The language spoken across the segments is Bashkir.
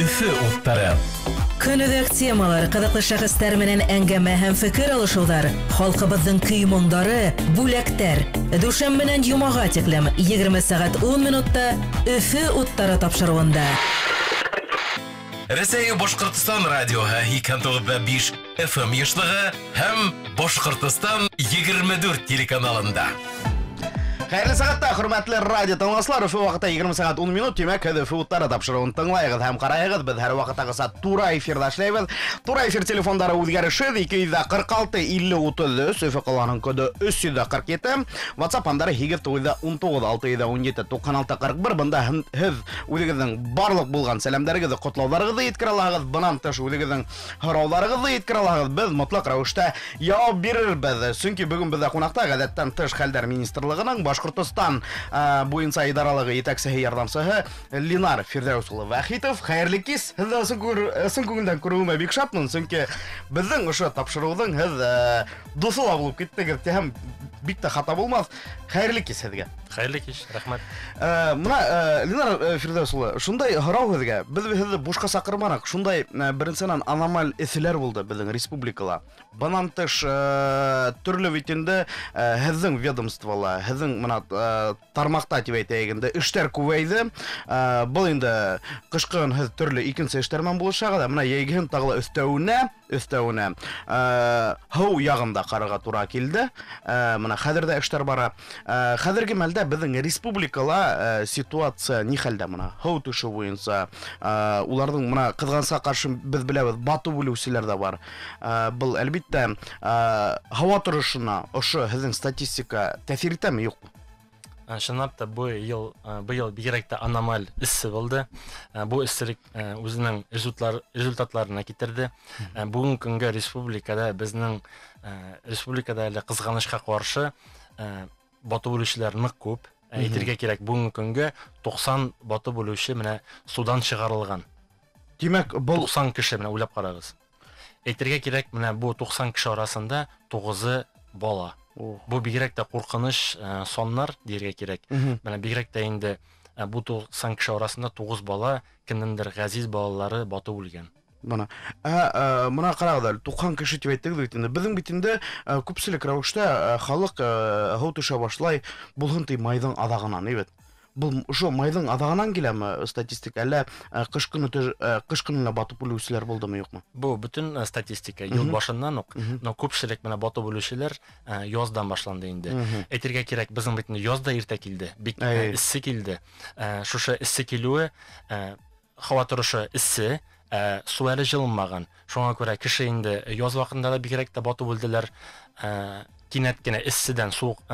Өфө уттары. Көнүҙәк темалар, ҡыҙыҡлы шәхестәр менән әңгәмә һәм фекер алышыуҙар, халҡыбыҙҙың көй-моңдары, бүләктәр. Дүшәмбенән йомаға тиклем 20 сәғәт 10 минутта Өфө уттары тапшырыуында. Рәсәй Башҡортостан радиоһы 89.5 FM йышлығы һәм Башҡортостан 24 телеканалында. Хәйерле сәғәттә, хөрмәтле радио тыңлаусылар, Өфө ваҡыты 20 сәғәт 10 минут, тимәк, һеҙ Өфө уттары тапшырыуын тыңлайығыҙ һәм ҡарайығыҙ. Беҙ һәр ваҡыттағыса тура эфирҙа эшләйбеҙ. Тура эфир телефондары үҙгәрешһеҙ: 246 50 33, Өфө ҡалаһының коды 347, WhatsApp һандары 8 919 617 96 41. Бында һеҙ үҙегеҙҙең барлыҡ булған сәләмдәрегеҙҙе, ҡотлауҙарығыҙҙы еткерә алаһығыҙ. Бынан тыш үҙегеҙҙең һорауҙарығыҙҙы еткерә алаһығыҙ. Беҙ мотлаҡ рәүештә яуап бирербеҙ. Сөнки бөгөн беҙҙә ҡунаҡта Ғәҙәттән тыш хәлдәр министрлығының Башҡортостан буйынса идаралығы етәксеһе ярҙамсыһы Ленар Фирҙәүес улы Вәхитов. Хәйерле кис! Һеҙҙе ысын күңелдән күреүемә бик шатмын, сөнки беҙҙең ошо тапшырыуҙың һеҙ дуҫы ла булып киттегеҙ тиһәм, бик тә хата булмаҫ. Хәйерле кис һеҙгә! Хәйерле кис, рәхмәт. Мына Ленар Фирҙәүес улы, шундай һорау һеҙгә. Беҙ һеҙҙе бушҡа саҡырманыҡ. Шундай беренсенән аномаль эҫеләр булды беҙҙең республикала. Бынан тыш төрлө бит инде һеҙҙең ведомствола, һеҙҙең мына тармаҡта тип әйтәйек инде, эштәр күбәйҙе. Был инде ҡышҡын һеҙ төрлө икенсе эштәр менән булышағыҙ, ә мына йәйгеһен тағы ла өҫтәүенә һыу яғында ҡарарға тура килде. Мына хәҙер ҙә эштәр бара. Хәҙерге мәлдә беҙҙең республикала ситуация ни хәлдә мына һыу төшөү буйынса, уларҙың мына ҡыҙғанысҡа ҡаршы беҙ беләбеҙ, батып үлеүселәр ҙә бар. Был әлбиттә һауа торошона ошо һеҙҙең статистика тәьҫир итәме, юҡмы? Чынлап та был йыл быйыл бигерәк тә аномаль эссе булды. Бу эсселек үзенең результатларына китерде. Бүгенге көнгә республикада безнең республикада әле ҡыҙғанысҡа ҡаршы батып үлеүселәр ныҡ күп. Әйтергә кирәк, бүгенге көнгә 90 батып үлеүсе менә судан чыгарылган. Тимәк, был 90 кеше, менә уйлап карагыз. Әйтергә кирәк, менә бу 90 кеше арасында 9-ы бала. Бу бигрәк тә куркыныч саннар диергә кирәк. Менә бигрәк тә инде бу 90 кеше арасында 9 бала, кемнеңдер газиз балалары батып үлгән. Бына. Мына ҡарағыҙ әле, 90 кеше тип әйттегеҙ бит инде. Беҙҙең бит инде күпселек рәүештә халыҡ һыу төшә башлай, булһын ти майҙың аҙағынан, әйбәт. Был ошо майҙың аҙағынан киләме статистика, әллә ҡыш көнө лә батып үлеүселәр булдымы, юҡмы? Бу бөтөн статистика йыл башыннан уҡ, но күпселек менә батып үлеүселәр яздан башланды инде. Әйтергә кирәк, беҙҙең бит инде яз да иртә килде, бик эссе килде. Шушы эссе килеүе, һава торышы эссе, су әле җылынмаган. Шуңа күрә кеше инде яз вакытында да бигрәк тә батып үлделәр. Кинәт кенә эсседән суык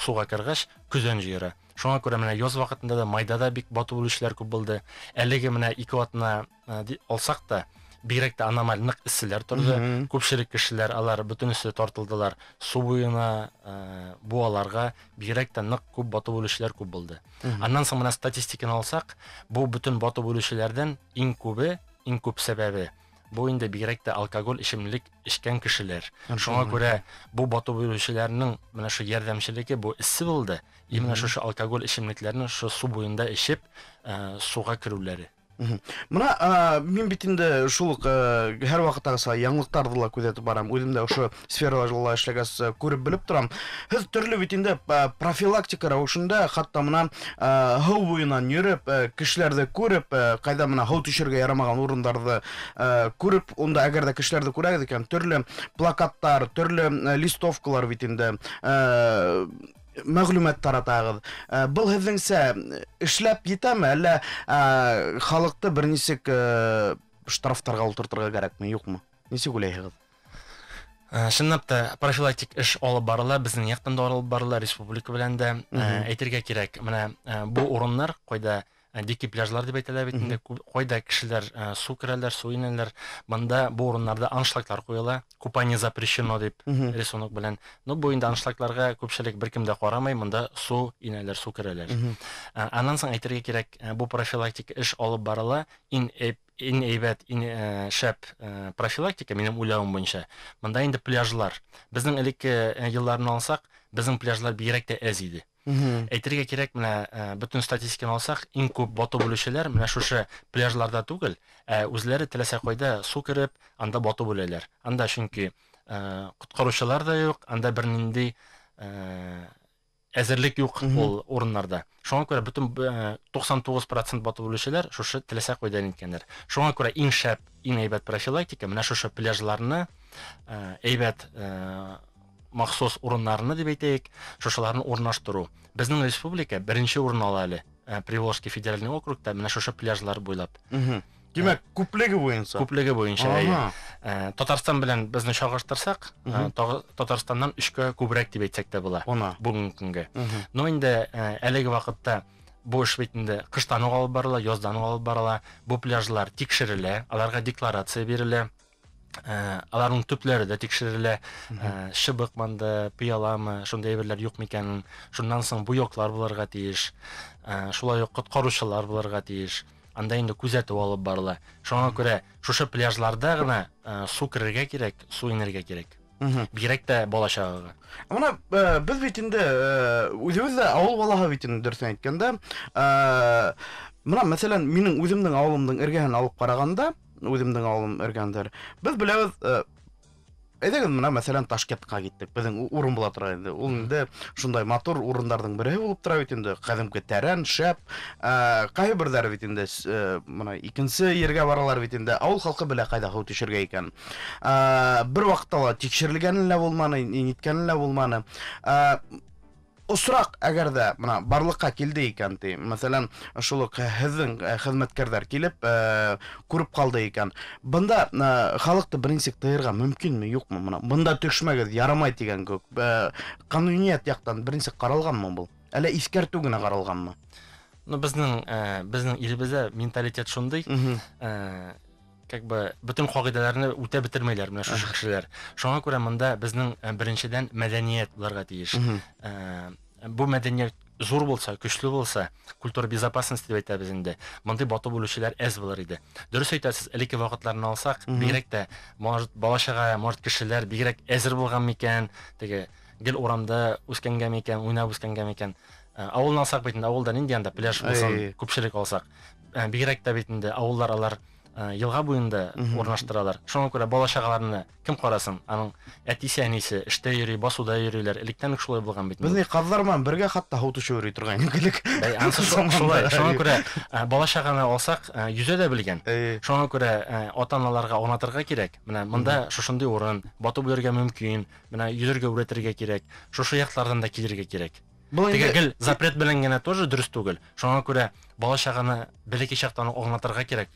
суга кергәч, көзән җыера. Шуңа күрә менә яз вакытында да, майда да бик батып үлүчеләр күп булды. Әлеге менә ике атна алсак та, бигрәк тә аномаль нык эсселәр торды. Күпчелек кешеләр алар бөтенесе тартылдылар су буена, буаларга, бигрәк тә нык күп батып үлүчеләр күп булды. Аннан соң менә статистиканы алсак, бу бөтен батып үлүчеләрдән иң күбе, иң күп сәбәбе бу инде бигрәк тә алкоголь эчемлек эчкән кешеләр. Шуңа күрә бу батып үлүчеләрнең менә шу ярдәмчелеге бу эссе булды. И менә шушы алкоголь эчемлекләрне шу су буенда эчеп, суга керүләре. Мына мин бит инде шул ук һәр вакыттагыча яңалыктарҙы ла күҙәтеп барам. Үҙем дә ошо сферала эшләгәс, күреп белеп торам. Һеҙ төрлө бит инде профилактика рәүешендә, хатта мына һыу буйынан йөрөп, кешеләрҙе күреп, ҡайҙа мына һыу төшөргә ярамаған урындарҙы күреп, унда әгәр ҙә кешеләрҙе күрәгеҙ икән, төрлө плакаттар, төрлө листовкалар бит инде мәғлүмәт таратағыҙ. Был һеҙҙеңсә эшләп етәме, әллә халыҡты бер нисек штрафтарға ултыртырға кәрәкме, юҡмы? Нисек уйлайһығыҙ? Чынлап та профилактик эш алып барыла, безнең яктан да алып барыла, республика белән дә. Әйтергә кирәк, менә бу урыннар кайда дикий пляжлар дип әйтелә бит инде, кайда кешеләр су керәләр, су инәләр, монда бу урыннарда аншлаглар куела, купание запрещено дип рисунок белән. Но бу инде аншлагларга күпчелек беркем дә карамый, монда су инәләр, су керәләр. Аннан соң әйтергә кирәк, бу профилактик эш алып барыла, иң әйбәт, иң шәп профилактика минем уйлавым буенча. Монда инде пляжлар. Безнең элекке елларны алсак, безнең пляжлар бигрәк тә әз иде. Әйтергә кирәк, менә бөтен статистиканы алсаҡ, иң күп батып үлеүселәр менә шушы пляжларда түгел, ә үзләре теләсә ҡайҙа су кереп, анда батып үләләр. Анда чөнки ҡотҡарыусылар да юҡ, анда бер ниндәй әҙерлек юҡ ул урыннарда. Шуңа күрә бөтен 99% батып үлеүселәр шушы теләсә ҡайҙа иткәндәр. Шуңа күрә иң шәп, иң әйбәт профилактика менә шушы пляжларны әйбәт махсус урыннарны дип әйтәйек, шушыларны урнаштыру. Безнең республика беренче урын ала әле Приволжский федеральный округта менә шушы пляжлар буйлап. Димәк, күплеге буенча. Күплеге буенча, әйе. Татарстан белән безне чагыштырсак, Татарстаннан 3-кә күбрәк дип әйтсәк тә була бүгенге көнгә. Но инде әлеге вакытта бу эш бит инде кыштан ук алып барыла, яздан ук алып барыла. Бу пляжлар тикшерелә, аларга декларация бирелә. Аларның төпләре дә тикшерелә, чыбык манда, пыяламы, шундай әйберләр юк микән. Шуннан соң буяклар булырга тиеш, шулай ук коткаручылар булырга тиеш. Анда инде күзәтү алып барыла. Шуңа күрә шушы пляжларда гына су керергә кирәк, су инергә кирәк. Бигрәк тә бала чагага. Менә без бит инде үзебез дә авыл балаһы бит инде, дөресен әйткәндә, менә мәсәлән, минең үземнең авылымның эргәһен алып караганда, үземнең авылым эргәндер. Без беләбез, әйдәгез, менә мәсәлән, Ташкентка киттек. Безнең урын була тора инде. Ул инде шундай матур урыннарның бере булып тора бит инде. Кадимге тәрән, шәп. Кайберләре бит инде менә икенче ергә баралар бит инде. Авыл халкы белә кайда һу төшергә икән. Бер вакытта ла тикшерелгәне лә булманы, ниткәне лә булманы. Осрак әгәр дә менә барлыкка килде икән ди. Мәсәлән, шул ук һеҙҙең хеҙмәткәрҙәр килеп, күреп ҡалды икән. Бында халыҡты беренсе тыйырға мөмкинме, юҡмы? Мына бында төшмәгеҙ, ярамай тигән кеүек. Ҡануниәт яҡтан беренсе ҡаралғанмы был? Әллә иҫкәртеү генә ҡаралғанмы? Ну, безнең илебеҙҙә менталитет шундай. Как бы бөтөн ҡағиҙәләрне үтә бөтөрмәйләр менә шушы кешеләр. Шуңа күрә монда безнең беренсенән мәдәният булырга тиеш. Бу мәдәният зур булса, көчле булса, культура безопасности дип әйтәбез инде. Мондый батып үлүчеләр әз булыр иде. Дөрес әйтәсез, элекке вакытларны алсак, бигрәк тә, может, бала-чага, может, кешеләр бигрәк әзер булган микән, теге гел урамда үскәнгә микән, уйнап үскәнгә микән. Авылны алсак бит инде, авылда нинди анда пляж булсын, күпчелек алсак. Бигрәк тә бит инде авыллар алар елга буенда урнаштыралар. Шуңа күрә бала-чагаларны кем карасын? Аның әтисе, әнисе эштә йөри, басуда йөриләр. Электән үк шулай булган бит. Безнең кызлар белән бергә хатта һу төшеп йөри торган элек. Бәй, ансы шулай. Шуңа күрә бала-чаганы алсак, йөзә дә белгән. Шуңа күрә ата-аналарга аңлатырга кирәк. Менә монда шушындый урын, батып үлергә мөмкин, менә йөзергә өйрәтергә кирәк. Шушы яклардан да килергә кирәк. Теге гел запрет белән генә тоже дөрес түгел. Шуңа күрә бала-чаганы бәләкәй чактан ук аңлатырга кирәк,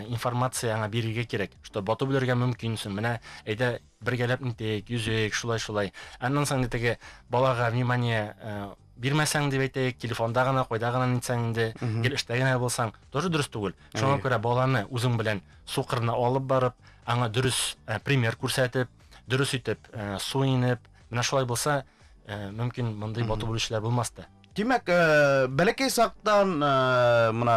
информация аңа бирергә кирәк, что батып үлергә мөмкинсең. Менә әйдә бергәләп нитәйек, йөзәйек, шулай-шулай. Аннан соң теге балага внимание бирмәсәң дип әйтәйек, телефонда гына, кайда гына нитсәң инде, гел эштә генә булсаң, тоже дөрес түгел. Шуңа күрә баланы үзең белән су кырына алып барып, аңа дөрес пример күрсәтеп, дөрес итеп су инеп, менә шулай булса, мөмкин мондый батып үлүчеләр булмас та. Димәк, бәләкәй сактан мына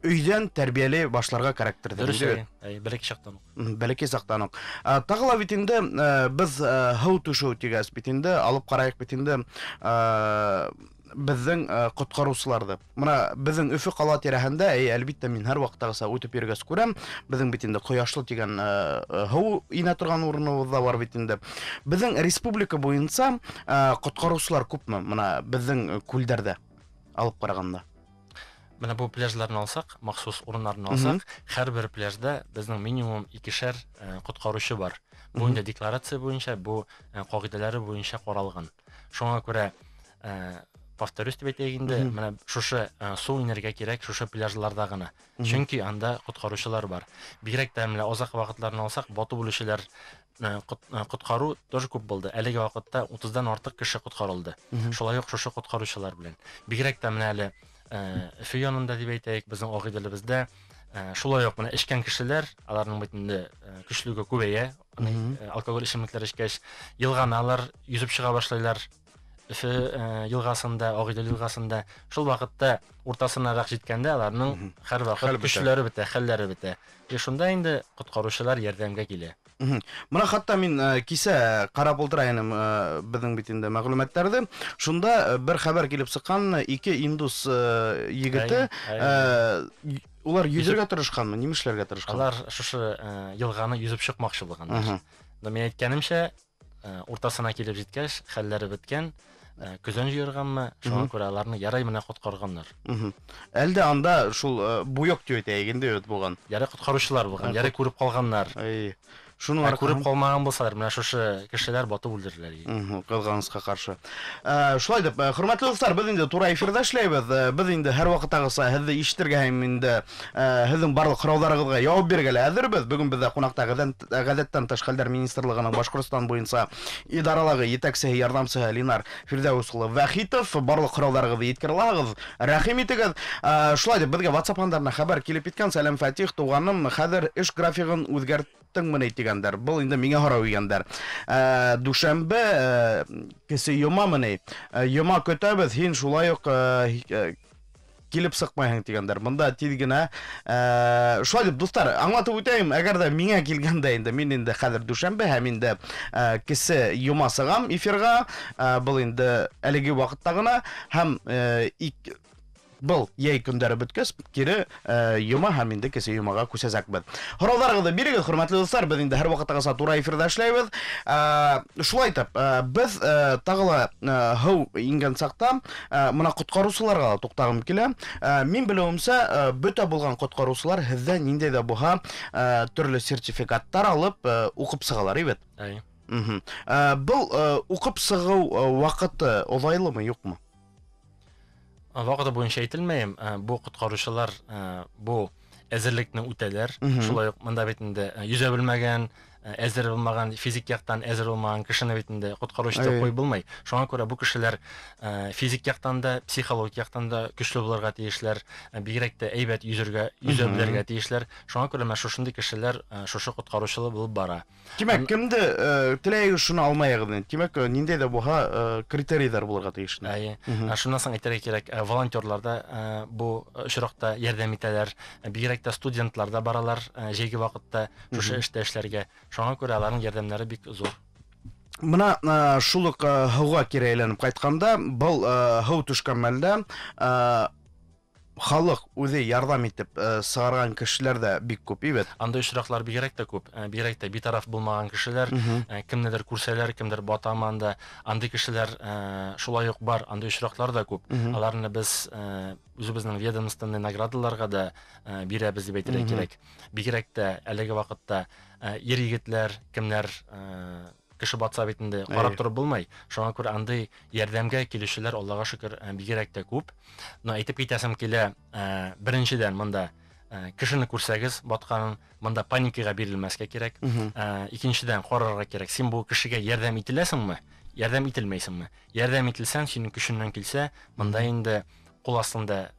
өйдән тәрбияли башларга кәрәктер. Дөрес, әй, бәләкәй чактан ук. Бәләкәй сактан ук. Тагы ла бит инде без һыу төшү тигәс бит инде алып карайык бит инде беҙҙең ҡотҡарыусыларҙы. Мына беҙҙең Өфө ҡала тирәһендә, әй, әлбиттә, мин һәр ваҡыттағыса үтеп йөргәс күрәм, беҙҙең бит инде Ҡояшлы тигән һыу инә торған урыныбыҙ ҙа бар бит инде. Беҙҙең республика буйынса ҡотҡарыусылар күпме? Мына беҙҙең күлдәрҙә алып ҡарағанда. Мына бу пляжларны алсаҡ, махсус урыннарны алсаҡ, һәр бер пляжда беҙҙең минимум 2-шәр ҡотҡарыусы бар. Бу инде декларация буйынса, бу ҡағиҙәләре буйынса ҡаралған. Шуңа күрә повторюсь дип әйтәйек инде, менә шушы су инергә кирәк шушы пляжларда гына. Чөнки анда ҡотҡарыусылар бар. Бигрәк тә менә озак вакытларны алсак, батып үлүчеләр ҡотҡарыу тоже күп булды. Әлеге вакытта 30-дан артык кеше ҡотҡарылды. Шулай ук шушы ҡотҡарыусылар белән. Бигрәк тә менә әле Өфө янында дип әйтәйек, безнең Ағиҙелебеҙҙә шулай ук менә эчкән кешеләр, аларның бит инде көчлеге күбәя, алкоголь эчемлекләр эчкәч, йылғаны алар йөзеп чыга башлайлар. Өфө йылғасында, Ағиҙел йылғасында шул ваҡытта уртасынараҡ еткәндә аларның һәр ваҡыт көчләре бөтә, хәлләре бөтә. И шунда инде ҡотҡарыусылар ярҙамға килә. Мына хатта мин кисә ҡарап ултыра инем беҙҙең бит инде мәғлүмәттәрҙе. Шунда бер хәбәр килеп сыҡҡан, ике индус егете улар йөҙөргә тырышҡанмы, нимә эшләргә тырышҡан? Алар шушы йылғаны йөҙөп сыҡмаҡсы булғандар. Но мин әйткәнемсә, уртасына килеп еткәс, хәлләре бөткән, көҙән йыйырғанмы, шуңа күрә аларны ярай менән ҡотҡарғандар. Әлдә анда шул буйыҡ тип әйтәйек инде булған. Ярай ҡотҡарыусылар булған, ярай күреп ҡалғандар. Шуны күреп ҡалмаған булсалар, менә шушы кешеләр батып үлдереләр. Ҡыҙғанысҡа ҡаршы. Шулай итеп, хөрмәтле дуҫтар, беҙ инде тура эфирҙа эшләйбеҙ. Беҙ инде һәр ваҡыттағыса һеҙҙе ишетергә һәм инде һеҙҙең барлыҡ һорауҙарығыҙға яуап бирергә лә әҙербеҙ. Бөгөн беҙҙә ҡунаҡта ғәҙәттән тыш хәлдәр министрлығының Башҡортостан буйынса идаралығы етәксеһе, ярҙамсыһы Линар Фирҙәүес улы Вәхитов. Барлыҡ һорауҙарығыҙҙы еткерә алаһығыҙ, рәхим итегеҙ. Шулай итеп, беҙгә WhatsApp һандарына хәбәр килеп еткән. Сәләм, Фатих туғаным, хәҙер эш графигын үҙгәрттеңме ни тигәндәр. Был инде миңә һорау игәндәр. Дүшәмбе кесе йомамы ни? Йома көтәбеҙ, һин шулай уҡ килеп сыҡмайһың тигәндәр. Бында тиҙ генә шулай дип, дуҫтар, аңлатып үтәйем, әгәр ҙә миңә килгәндә инде мин инде хәҙер дүшәмбе һәм инде кесе йома сығам эфирға. Был инде әлеге ваҡытта ғына һәм был йәй көндәре бөткәс, кире йома һәм инде кесе йомаға күсәсәкбеҙ. Һорауҙарығыҙҙы бирегеҙ, хөрмәтле дуҫтар, беҙ инде һәр ваҡыттағыса тура эфирҙа эшләйбеҙ. Шулай итеп, беҙ тағы ла һыу ингән саҡта мына ҡотҡарыусыларға ла туҡтағым килә. Мин белеүемсә, бөтә булған ҡотҡарыусылар һеҙҙә ниндәй ҙә булһа төрлө сертификаттар алып уҡып сығалар, бит? Әйе. Был уҡып сығыу ваҡыты оҙайлымы, юҡмы? Ваҡыты буйынса әйтелмәйем. Бу ҡотҡарыусылар бу әҙерлекне үтәләр. Шулай уҡ мында бит инде йөҙә белмәгән, әҙер булмаған, физик яҡтан әҙер булмаған кешене бит инде ҡотҡарыусы тип ҡуйып булмай. Шуңа күрә бу кешеләр физик яҡтан да, психологик яҡтан да көслө булырға тейешләр, бигерәк тә әйбәт йөҙә белергә тейешләр. Шуңа күрә менә шушындай кешеләр шушы ҡотҡарыусылы булып бара. Тимәк, кемде теләйегеҙ шуны алмайығыҙ. Тимәк, ниндәй ҙә булһа критерийҙар булырға тейеш. Әйе. Шуннан соң әйтергә кәрәк, волонтерлар да бу осраҡта ярҙам итәләр. Бигерәк тә студентлар да баралар җәйге ваҡытта шушы эштә эшләргә. Шуңа күрә аларның ярҙамнары бик зур. Мына шул уҡ һыуға кире әйләнеп ҡайтҡанда, был һыу төшкән мәлдә халыҡ үҙе ярҙам итеп сығарған кешеләр ҙә бик күп, бит. Андай осраҡлар бигерәк тә күп, бигерәк тә битараф булмаған кешеләр, кемнедер күрсәләр, кемдер батамы анда, андай кешеләр шулай уҡ бар, андай осраҡлар да күп. Аларны беҙ үҙебеҙҙең ведомственный наградаларға да бирәбеҙ тип әйтергә кәрәк. Бигерәк тә әлеге ваҡытта ир егетләр, кемдәр кеше батса бит инде ҡарап тороп булмай. Шуңа күрә андай ярҙамгә килеүселәр Аллаға шөкөр бигерәк тә күп. Но әйтеп китәсем килә, беренсенән монда кешене күрсәгеҙ батҡанын, монда паникаға бирелмәҫкә кәрәк. Икенсенән ҡарарға кәрәк. Син бу кешегә ярҙам ителәсеңме, ярҙам ителмәйсеңме? Ярҙам ителсәң, синең көсөңнән килсә, монда инде ҡул аҫтында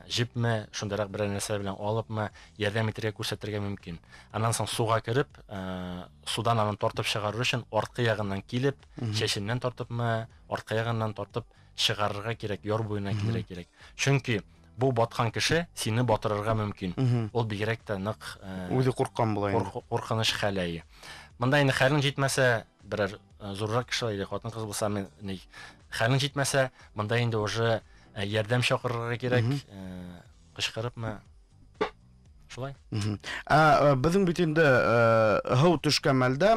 жипме, шундараҡ берәр нәрсә белән алыпмы, ярҙам итергә күрһәтергә мөмкин. Анан соң суға кереп, судан аны тартып сығарыр өсөн артҡы яғынан килеп, сәсеннән тартыпмы, артҡы яғынан тартып сығарырға кәрәк, яр буйына килергә кәрәк. Сөнки бу батҡан кеше сине батырырға мөмкин. Ул бигерәк тә ныҡ үҙе ҡурҡҡан була инде. Ҡурҡыныс хәл әйе. Бында инде хәлең етмәсә, берәр ҙурыраҡ кеше или ҡатын-ҡыҙ булса, хәлең етмәсә, бында инде уже ярҙам саҡырырға кәрәк, ҡышҡырыпмы, шулай. Беҙҙең бит инде һыу төшкән мәлдә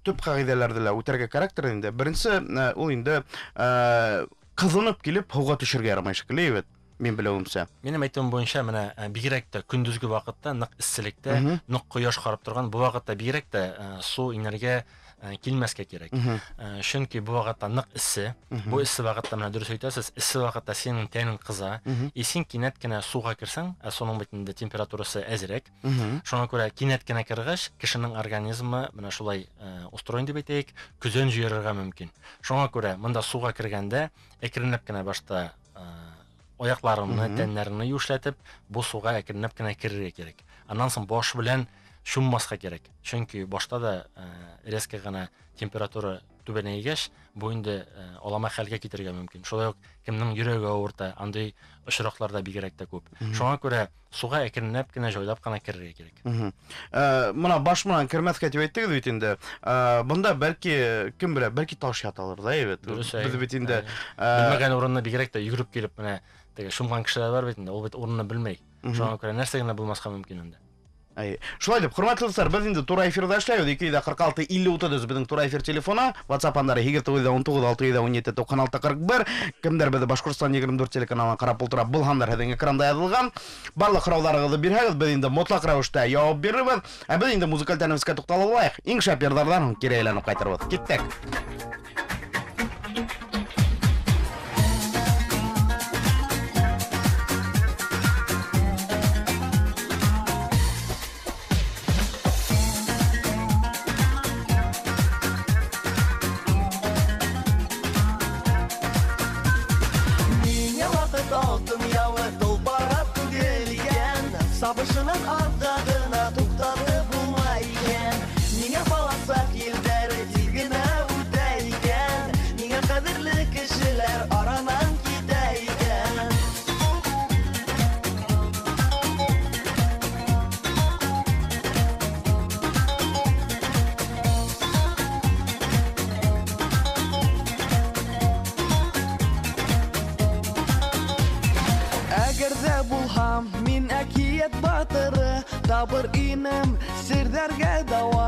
төп ҡағиҙәләрҙе лә үтәргә кәрәктер инде. Беренсе, ул инде ҡыҙынып килеп һыуға төшөргә ярамай шикелле, бит, мин белеүемсә. Минең әйтеүем буйынса, менә бигерәк тә көндөҙгө ваҡытта ныҡ эсселектә, ныҡ ҡояш ҡарап торған бу ваҡытта бигерәк тә сыу инергә килмәҫкә кәрәк. Сөнки бу ваҡытта ныҡ эссе. Бу эссе ваҡытта менә дөрөҫ әйтәсез, эссе ваҡытта синең тәнең ҡыҙа, и син кинәт кенә суға керсәң, ә суның бит инде температурасы әҙерәк. Шуңа күрә кинәт кенә кергәс, кешенең организмы менә шулай устроен дип әйтәйек, көҙән җыйырырға мөмкин. Шуңа күрә монда суға кергәндә әкренләп кенә башта аяҡларыңны, тәннәреңне юешләтеп, бу суға әкренләп кенә керергә кәрәк. Аннан соң баш белән Шуммасҡа кәрәк. Сөнки башта да резко ғына температура түбәнәйгәс, бу инде алама хәлгә китерергә мөмкин. Шулай уҡ кемдең йөрәге ауырта, андай осраҡлар да бигерәк тә күп. Шуңа күрә суға әкренләп кенә, җайлап кына керергә кирәк. Мына баш менән кермәҫкә тип әйттегеҙ бит инде. Бында бәлки кем белә, бәлки таш яталыр да, әйбәт. Беҙ бит инде белмәгән урынына бигерәк тә йүгереп килеп, менә теге шумған кешеләр бар бит инде, ул бит урынны белмәй. Шуңа күрә нәрсә генә булмаска мөмкин инде. Шулай дип, хөрмәтле дуслар, беҙ инде тура эфирҙа эшләйбеҙ. 246 50 30 беҙҙең тура эфир телефоны, WhatsApp андары 819 617 96 41. Кемдәр беҙҙе Башҡортостан 24 телеканалынан ҡарап ултыра, был һандар һеҙҙең экранда яҙылған. Барлыҡ һорауҙарығыҙҙы бирһәгеҙ, беҙ инде мотлаҡ рәүештә яуап бирербеҙ. Ә беҙ инде музыкаль тәнәфескә туҡталып алайыҡ. Иң шәп йырҙарҙан һуң кире әйләнеп ҡайтырбыҙ. Киттек. Сабышынан аҙға ғына туҡталып булмай икән. Ниңә баласаҡ елдәре тиҙ генә үтә икән? Ниңә ҡәҙерле кешеләр аранан китә икән? Әгәр ҙә булһам мин әкиәт батыры, табыр инем серҙәргә дауа.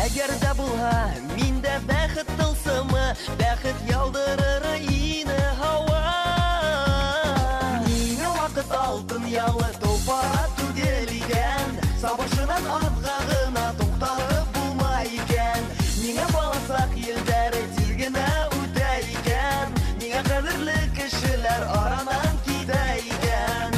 Әгәр ҙә булһа миндә бәхет тылсымы, бәхет яуҙырыр ине һауа. Ниңә ваҡыт алтын ялы толпара түгел икән? Сабышынан аҙға ғына туҡталып булмай икән. Ниңә баласаҡ елдәре тиҙ генә үтә икән? Ниңә ҡәҙерле кешеләр аранан китә икән?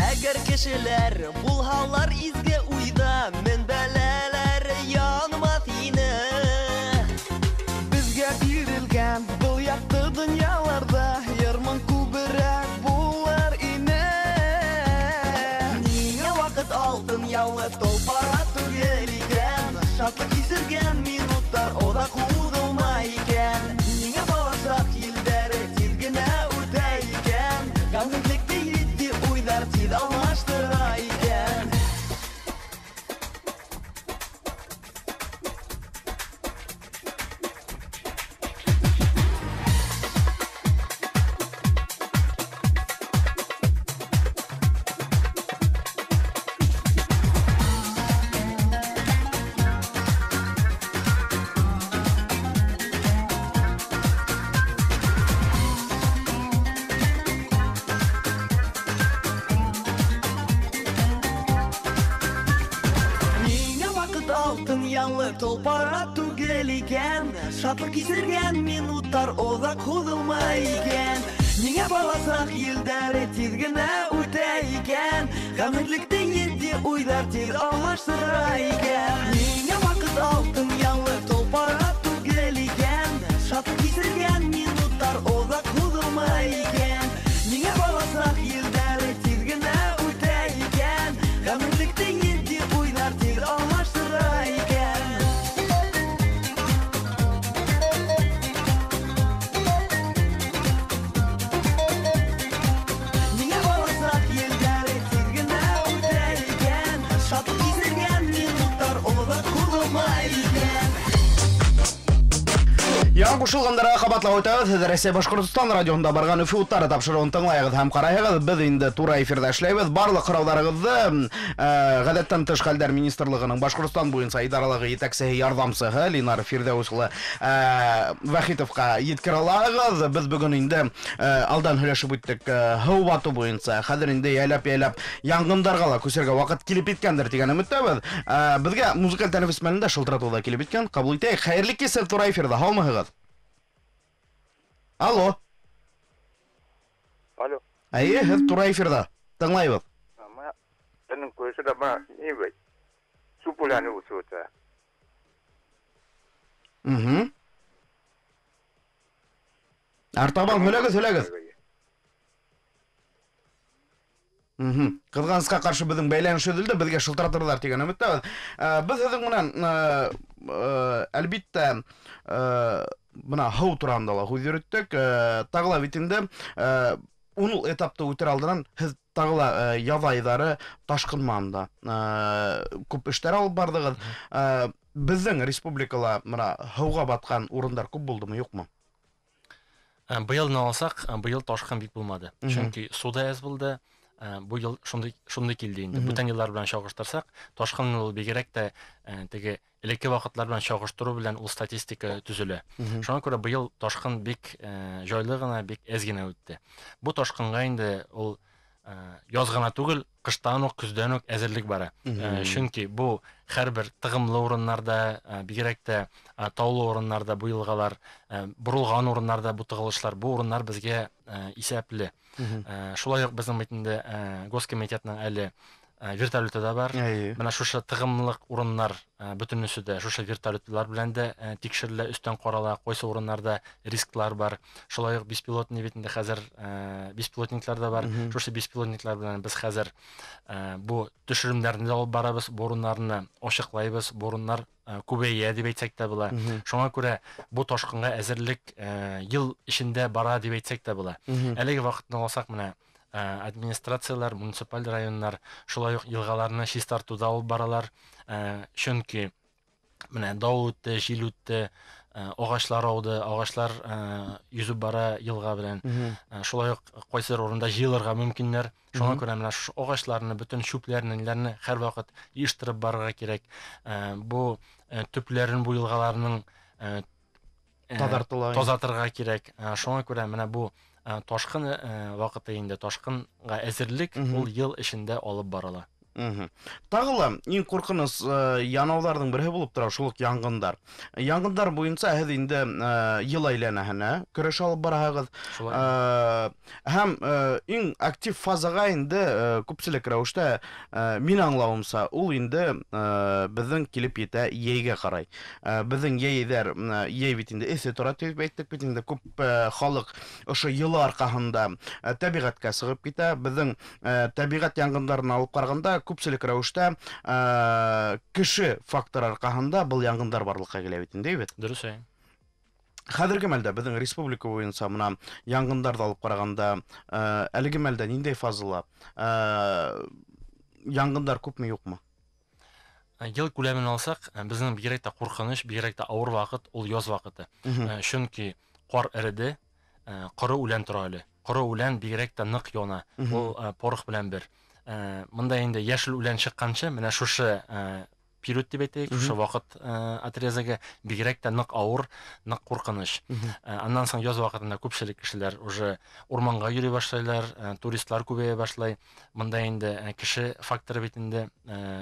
Әгәр кешеләр булһалар изге уйҙа, мең бәләләр янмаҫ ине. Беҙгә бирелгән был яҡты донъяларҙа йыр-моң күберәк булыр ине. Ниңә ваҡыт алтын ялы толпара түгел икән? Шатлыҡ кисергән минуттар оҙаҡ һуҙылмай икән. Ниңә баласаҡ елдәре тиҙ генә үтә икән? Ғәмһеҙлекте етди уйҙар тиҙ алмаштыра икән. Ниңә ваҡыт алтын ялы толпара түгел икән? Шатлыҡ кисергән минуттар оҙаҡ һуҙылмай икән. Ниңә баласаҡ елдәре тиҙ генә үтә икән? Ғәмһеҙлекте етди уйҙар тиҙ алмаштыра икән. Ниңә ваҡыт алтын ялы толпара түгел икән? Шатлыҡ кисергән минуттар оҙаҡ һуҙылмай икән. Ниңә баласаҡ елдәре тиҙ генә үтә икән? Ғәмһеҙлекте етди уйҙар тиҙ алмаштыра икән. Ниңә баласаҡ елдәре тиҙ генә үтә икән? Шатлыҡ кисергән минуттар оҙаҡ һуҙылмай икән. Яңы ҡушылғандарға ҡабатлап үтәбеҙ. Һеҙ Рәсәй Башҡортостан радиоһында барған Өфө уттары тапшырыуын тыңлайығыҙ һәм ҡарайһығыҙ. Беҙ инде тура эфирҙа эшләйбеҙ. Барлыҡ һорауҙарығыҙҙы Ғәҙәттән тыш хәлдәр министрлығының Башҡортостан буйынса идаралығы етәксеһе ярҙамсыһы Ленар Фирҙәүес улы Вахитовҡа еткерә алаһығыҙ. Беҙ бөгөн инде алдан һөйләшеп үттек, һыу батыу буйынса. Хәҙер инде яйлап-яйлап янғындарға ла күсергә ваҡыт килеп еткәндер тигән өмөттәбеҙ. Беҙгә музыкаль тәнәфес мәлендә шылтыратыу ҙа килеп еткән. Ҡабул итәйек. Хәйерле кис, һеҙ тура эфирҙа. Һаумыһығыҙ? Алло. Алло. Әйе, һеҙ тура эфирҙа. Тыңлайбыҙ. Артабан һөйләгеҙ, һөйләгеҙ. Ҡыҙғанысҡа ҡаршы беҙҙең бәйләнеш өҙөлдө, беҙгә шылтыратырҙар тигән өмөттәбеҙ. Беҙ һеҙҙең менән әлбиттә бына һыу тураһында ла һүҙ йөрөттөк. Тағы ла бит инде ун этапты үтер алдынан һеҙ тағы ла яҙ айҙары ташҡын менән күп эштәр алып барҙығыҙ. Беҙҙең республикала бына һыуға батҡан урындар күп булдымы, юҡмы? Быйылны алсаҡ, быйыл ташҡын бик булмады. Сөнки су да әҙ булды. Бу йыл шундай шундай килде инде. Бүтән йыллар белән чагыштырсак, ташкын ул бигрәк тә теге элекке вакытлар белән чагыштыру белән ул статистика төзелә. Шуңа күрә быел ташкын бик җайлы гына, бик әз генә үтте. Бу ташкынга инде ул яз гына түгел, кыштан ук, көздән үк әзерлек бара. Чөнки бу һәрбер тыгымлы урыннарда, бигрәк тә таулы урыннарда бу елгалар, борылган урыннарда бу тыгылышлар, бу урыннар безгә исәпле. Шулай ук безнең бит инде Госкомитетның әле вертолеты да бар. Менә шушы тыгымлык урыннар бөтенесе дә шушы вертолетлар белән дә тикшерелә, өстән карала, кайсы урыннарда рисклар бар. Шулай ук беспилотный бит инде хәзер беспилотниклар да бар. Шушы беспилотниклар белән без хәзер бу төшеремнәрне дә алып барабыз, бу урыннарны ачыклайбыз, бу урыннар күбәя дип әйтсәк тә була. Шуңа күрә бу ташкынга әзерлек ел эчендә бара дип әйтсәк тә була. Әлеге вакытны алсак, менә администрациялар, муниципаль районнар шулай ук елгаларны чистартуда алып баралар. Чөнки менә давыл үтте, җил үтте, агачлар ауды, агачлар йөзеп бара елга белән. Шулай ук кайсыдыр урында җыелырга мөмкиннәр. Шуңа күрә менә шушы агачларны, бөтен чүпләрне, ниләрне һәрвакыт җыештырып барырга кирәк. Бу төпләрен бу елгаларның Тазартыла. тазартырга кирәк. Шуңа күрә менә бу ташкын вакыты инде ташкынга әзерлек ул ел эчендә алып барыла. Тағы ла иң ҡурҡыныс янауларҙың береһе булып тора шул уҡ яңғындар. Яңғындар буйынса һеҙ инде йыл әйләнәһенә көрәш алып бараһығыҙ. Һәм иң актив фазаға инде күпселек рәүештә мин аңлауымса, ул инде беҙҙең килеп етә йәйгә ҡарай. Беҙҙең йәйҙәр, йәй бит инде эҫе тора тип әйттек бит инде, күп халыҡ ошо йылы арҡаһында тәбиғәткә сығып китә. Беҙҙең тәбиғәт яңғындарын алып ҡарағанда күпселек рәүештә кеше факторы арҡаһында был яңғындар барлыҡҡа килә бит инде, бит? Дөрөҫ. Хәҙерге мәлдә беҙҙең республика буйынса мына яңғындарҙы алып ҡарағанда, әлеге мәлдә ниндәй фазала? Яңғындар күпме, юҡмы? Йыл күләмен алсаҡ, беҙҙең бигерәк тә ҡурҡыныс, бигерәк тә ауыр ваҡыт ул яҙ ваҡыты. Чөнки ҡар эреде, ҡоро үлән тора әле. Ҡоро үлән бигерәк тә ныҡ яна. Ул порох белән бер. Мында инде йәшел үлән сыҡҡансы, менә шушы период дип әйтәйек, шушы ваҡыт отрезогы бигерәк тә ныҡ ауыр, ныҡ ҡурҡыныс. Аннан һуң яҙ ваҡытында күпселек кешеләр уже урманға йөрөй башлайлар, туристлар күбәйә башлай. Мында инде кеше факторы бит инде,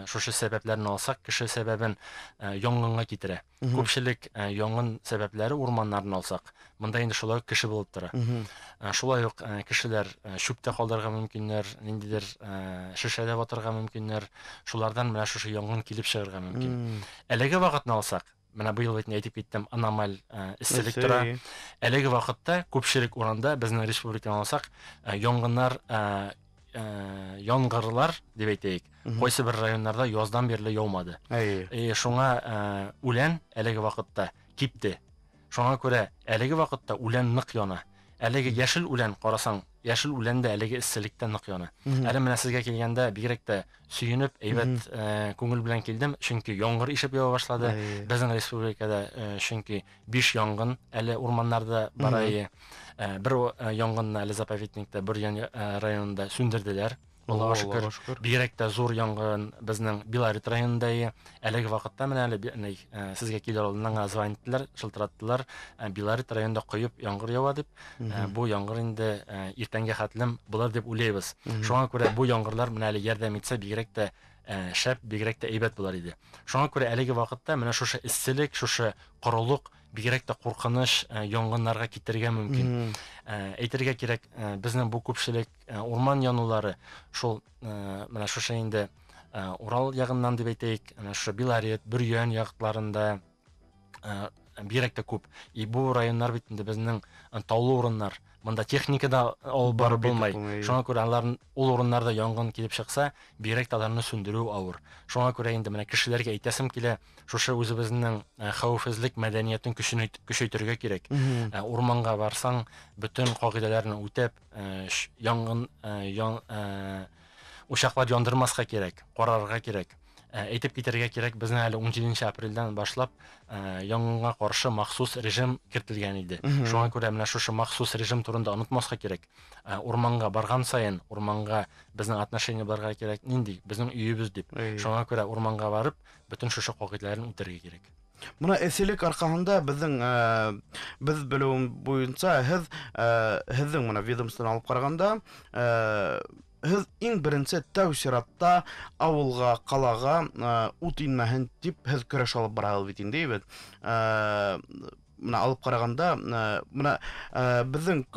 шушы сәбәпләрне алсаҡ, кеше сәбәбен яңғынға китерә. Күпселек яңғын сәбәпләре урманнарны алсаҡ, мында инде шулай ук кеше булып тора. Шулай ук кешеләр чүптә ҡалдырырға мөмкиннәр, ниндәйҙер шешәдә батырға мөмкиннәр. Шуларҙан менә шушы яңғын килеп сығырға мөмкин. Әлеге ваҡытны алсаҡ, менә быйыл бит әйтеп киттем, аномаль эсселек тора. Әлеге ваҡытта күпселек урында беҙҙең республиканы алсаҡ, яңғыннар, яңғырлар дип әйтәйек, ҡайсы бер районнарда яздан бирле яумады. Шуңа үлән әлеге ваҡытта кипте. Шуңа күрә әлеге ваҡытта үлән ныҡ яна. Әлеге йәшел үлән ҡарасаң, йәшел үлән дә әлеге эсселектән ныҡ яна. Әле менә сезгә килгәндә бигерәк тә сөйөнөп, әйбәт күңел белән килдем, чөнки яңгыр ишеп ява башлады. Беҙҙең республикада чөнки 5 яңғын әле урманнарда бара. Бер яңғынны әле заповедникта бер районында сүндерделәр. Аллаға шөкөр. Бигерәк тә зур яңғын беҙҙең Белорет районында. Әлеге ваҡытта менә әле сезгә килер алдыннан гына звониттылар, шылтыраттылар. Белорет районында ҡойоп яңғыр яуа дип. Бу яңғыр инде иртәнгә хәтлем булыр дип уйлайбыҙ. Шуңа күрә бу яңғырлар менә әле ярҙам итсә, бигерәк тә шәп, бигерәк тә әйбәт булар иде. Шуңа күрә әлеге ваҡытта менә шушы эсселек, шушы ҡоролоҡ бигерәк тә ҡурҡыныс яңғыннарға китерергә мөмкин. Әйтергә кирәк, беҙҙең бу күпселек урман яныулары шул менә шушы инде Урал яғынан дип әйтәйек, әнә шушы Белорет, Бөрйән яҡларында бигерәк тә күп. И бу районнар бит инде безнең таулы урыннар. Монда техника да алып барып булмай. Шуңа күрә алар ул урыннарда янгын килеп чыкса, бигерәк тә аларны сүндерү авыр. Шуңа күрә инде менә кешеләргә әйтәсем килә, шушы үзебезнең хәвефсезлек мәдәниятен көчәйтергә кирәк. Урманга барсаң, бөтен кагыйдәләрне үтәп, янгын учаклар яндырмаска кирәк, карарга кирәк. Әйтеп китәргә кирәк, безнең әле 17 апрельдән башлап янгынга каршы махсус режим кертелгән иде. Шуңа күрә менә шушы махсус режим турында онытмаска кирәк. Урманга барган саен, урманга безнең отношение булырга кирәк, нинди? Безнең өебез дип. Шуңа күрә урманга барып, бөтен шушы кагыйдәләрне үтәргә кирәк. Мына эҫелек арҡаһында беҙҙең беҙ белеүем буйынса һеҙ һеҙҙең мына ведомствоны алып ҡарағанда һеҙ иң беренсе тәү сиратта ауылға, ҡалаға ут инмәһен тип һеҙ көрәш алып бараһығыҙ бит инде, бит. Мына алып ҡарағанда, мына беҙҙең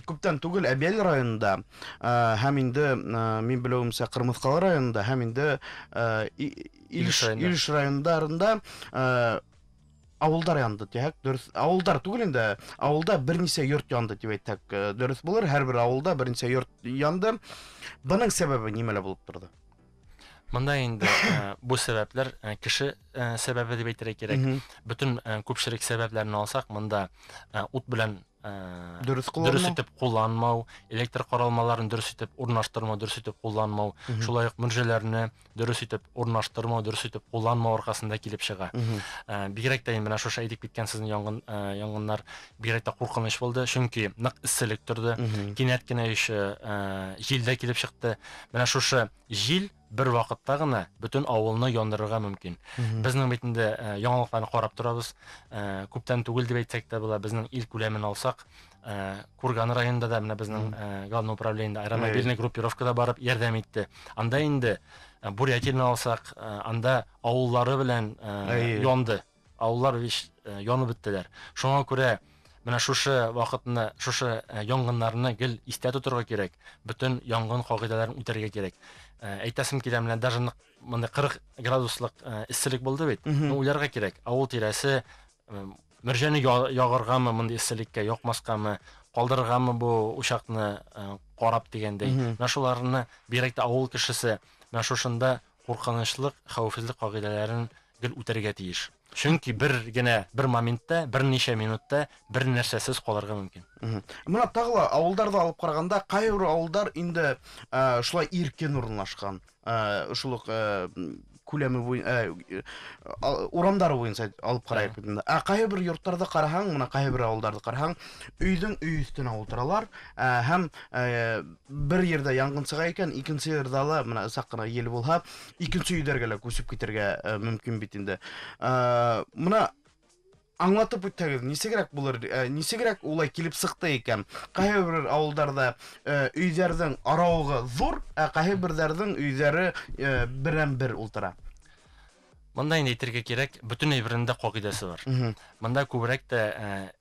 күптән түгел Әбйәлил районында һәм инде мин белеүемсә Ҡырмыҫҡалы районында һәм инде Илеш райондарында ауылдар янды тиһәк, дөрөҫ, ауылдар түгел инде, ауылда бер нисә йорт янды тип әйтһәк, дөрөҫ булыр, һәр бер ауылда бер нисә йорт янды. Бының сәбәбе нимәлә булып торҙо? Мында инде бу сәбәпләр кеше сәбәбе дип әйтергә кирәк. Бөтен күпселек сәбәпләрен алсаҡ, мында ут белән дөрөҫ итеп ҡулланмау, электр ҡоролмаларын дөрөҫ итеп урынлаштырмау, дөрөҫ итеп ҡулланмау, шулай уҡ мөржәләрне дөрөҫ итеп урынлаштырмау, дөрөҫ итеп ҡулланмау арҡаһында килеп сыға. Бигерәк тә менә шушы әйтеп киткән сезнең янгыннар бигерәк тә ҡурҡыныс булды, чөнки ныҡ эсселек торҙо, кинәт кенә еще ел дә килеп сыҡты. Менә шушы ел бер ваҡытта ғына бөтөн ауылны яндырырға мөмкин. Беҙҙең бит инде яңылыҡтарны ҡарап торабыҙ. Күптән түгел тип әйтсәк тә була, беҙҙең ил күләмен алсаҡ, Курган районында да менә беҙҙең главное управлениедә аэромобильный группировкада барып ярҙам итте. Анда инде Бурятияны алсаҡ, анда ауыллары белән янды. Ауыллар янып бөттөләр. Шуңа күрә менә шушы ваҡытны, шушы янгыннарны гел иҫтә тоторға кәрәк. Бөтөн янгын ҡағиҙәләрен үтәргә кәрәк. Әйтәсем килә, менә даже мындай 40 градуслыҡ эсселек булды бит. Уйларға кәрәк. Ауыл тирәсе мөржәне яғырғамы, мындай эсселеккә яҡмасҡамы, ҡалдырырғамы бу учаҡны ҡарап тигәндәй. Менә шуларны бигерәк тә ауыл кешесе менә шушында ҡурҡыныслыҡ, хәүефһеҙлек ҡағиҙәләрен гел үтәргә тейеш. Чөнки бер генә бер моментта, бер нисә минутта бер нәрсәсез ҡалырға мөмкин. Мына тағы ла ауылдарҙы алып ҡарағанда, ҡайһы бер ауылдар инде шулай иркен урынлашҡан, шул уҡ күләме урамдары буйынса алып ҡарайыҡ бит инде. Ә ҡайһы бер йорттарҙы ҡараһаң, мына ҡайһы бер ауылдарҙы ҡараһаң, өйҙөң өй өҫтөнә ултыралар, һәм бер ерҙә янгын сыға икән, икенсе ерҙә ла мына саҡ ҡына ел булһа, икенсе өйҙәргә лә күсеп китергә мөмкин бит инде. Мына аңлатып үтһәгеҙ, нисегерәк булыр, нисегерәк улай килеп сыҡты икән? Ҡайһы бер ауылдарҙа өйҙәрҙең арауығы ҙур, ә ҡайһы берҙәрҙең өйҙәре берәм-бер ултыра. Мында инде әйтергә кирәк, бөтөн әйберендә ҡағиҙәсе бар. Мында күберәк тә